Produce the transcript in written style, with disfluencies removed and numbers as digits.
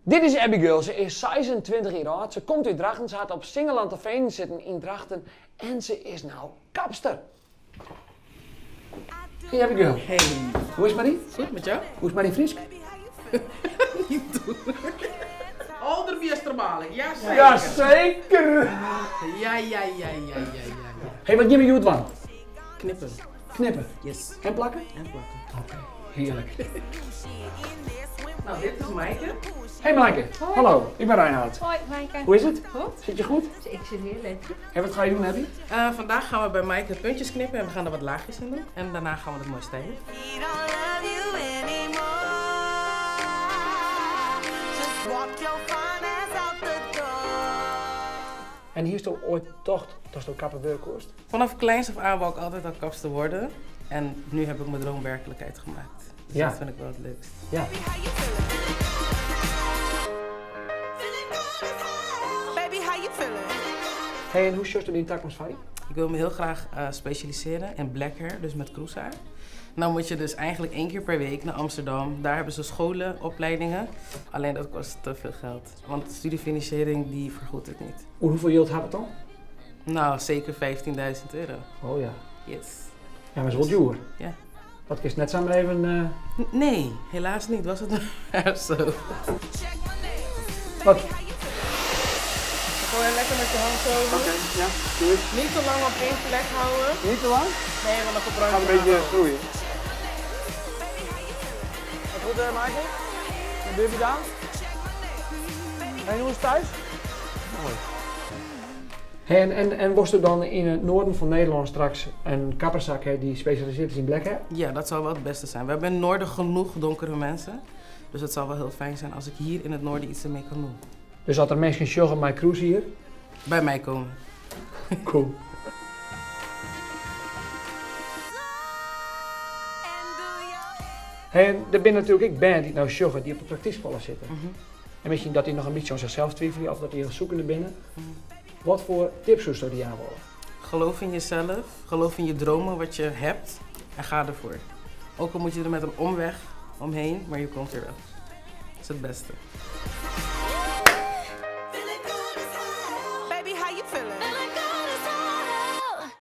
Dit is Abigail, se is 26 jier âld, se komt út Drachten, se hat op Singelland te Venen sitten yn Drachten en se is no kapster. Hey Abigail. Hey. Hoe is it mei dy? Goed, met jou? Hoe is it mei dyn Frysk? Niet doen. Aldermeastermaling, ja zeker. Ja zeker! Ja, ja, ja, ja, ja, ja, ja. Hey, wat gean we hjoed dwaan? Knippen. Knippen? Yes. En plakken? En plakken. Oké, hearlik. Nou, dit is Maaike. Hey Maaike. Hoi. Hallo, ik ben Reinhard. Hoi Maaike. Hoe is it? Goed. Sit je goed? Ik zit heerlijk. En wat ga je doen, Abby? Vandaag gaan we bij Maaike puntjes knippen en we gaan er wat laagjes in doen. En daarna gaan we het mooi stijlen. En hier is toch ooit tocht dat je kapper werk kost? Vanaf kleins af aan wou ik altijd al kapster worden. En nu heb ik mijn droom werkelijkheid gemaakt. Dus Ja. dat vind ik wel het leukst. Ja. Hey, en hoe zorgt u in toekomst van je? Ik wil me heel graag specialiseren in black hair, dus met kroeshaar. Nou moet je dus eigenlijk 1 keer per week naar Amsterdam. Daar hebben ze scholen, opleidingen. Alleen dat kost te veel geld. Want de studiefinanciering die vergoedt het niet. Hoeveel geld hebben we het dan? Nou, zeker 15.000 euro. Oh ja. Yes. Ja, maar dat is wel duur. Ja. Dat is net samen even. Nee, helaas niet. Was het maar zo. Wat? Gooi lekker met je hand over. Oké, ja, doe ik. Niet te lang op één plek houden. Niet te lang? Nee, want dan verbrandt Gaat een je beetje hand. groeien. Wat goed, Maaike? Wat heb je gedaan? En hoe is het thuis? Mooi. Hey, en was er dan in het noorden van Nederland straks een kapperzak, hè, die specialiseerd is in black hair? Ja, dat zou wel het beste zijn. We hebben in het noorden genoeg donkere mensen. Dus het zou wel heel fijn zijn als ik hier in het noorden iets ermee kan doen. Dus dat er mensen sjoggen met kroes hier? Bij mij komen. Cool. Hey, en er zijn natuurlijk ook band die nou sjoggen, die op de praktijkschool zitten. En misschien dat die nog een beetje aan zichzelf twijfelen of dat die heel zoekende binnen. Wat voor tips zou je die aan willen? Geloof in jezelf, geloof in je dromen, wat je hebt en ga ervoor. Ook al moet je er met een omweg omheen, maar je komt er wel. Dat is het beste.